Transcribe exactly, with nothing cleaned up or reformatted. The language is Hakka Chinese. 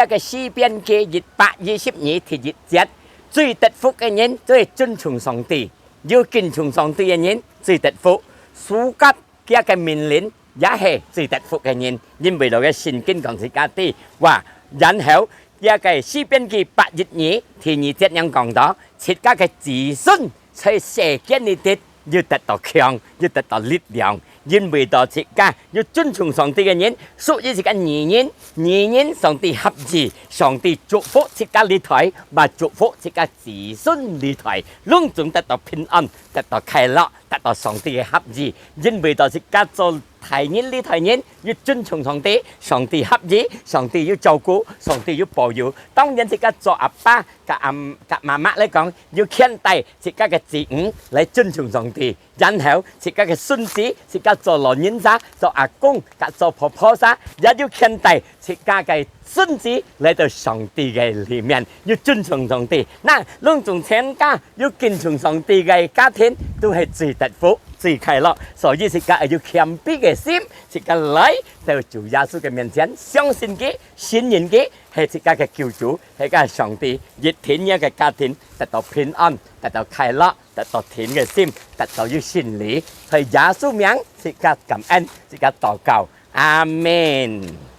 這个詩篇記一百二十二第一節，最得福个人就係尊崇上帝，有敬崇上帝个人最得福。守甲佢个命令也係最得福个人，因為到个聖經講自家知，哇，然後這个詩篇記百一二第二節樣講到，自家个子孫在世間裡底又得到強，又得到力量，因為到自家有尊崇上帝个人，屬於自家義人，義人上帝合意，上帝祝福自家這代，嘛祝福自家子孫這代，攏總得到平安，得到快樂，得到上帝个合意，因為到自家做大人這代人，有尊崇上帝，上帝合意，上帝有照顧，上帝有保佑。當然自家做阿爸，甲阿，甲媽媽來講，有牽帶自家个子女來尊崇上帝。然後自家个孫子，自家做老人家，做阿公，甲做婆婆儕，也有牽帶自家个孫子來到上帝个裡面，有尊崇上帝。那，攏總全家有敬崇上帝个家庭，都係最得福、最快樂。所以自家愛有謙卑个心，自家來到主耶穌个面前，相信佢，信任佢，係自家个救主，係个上帝，一定這个家庭得到平安，得到快樂，得到定个心，得到有勝利。在耶穌名，自家感恩，自家禱告。阿們。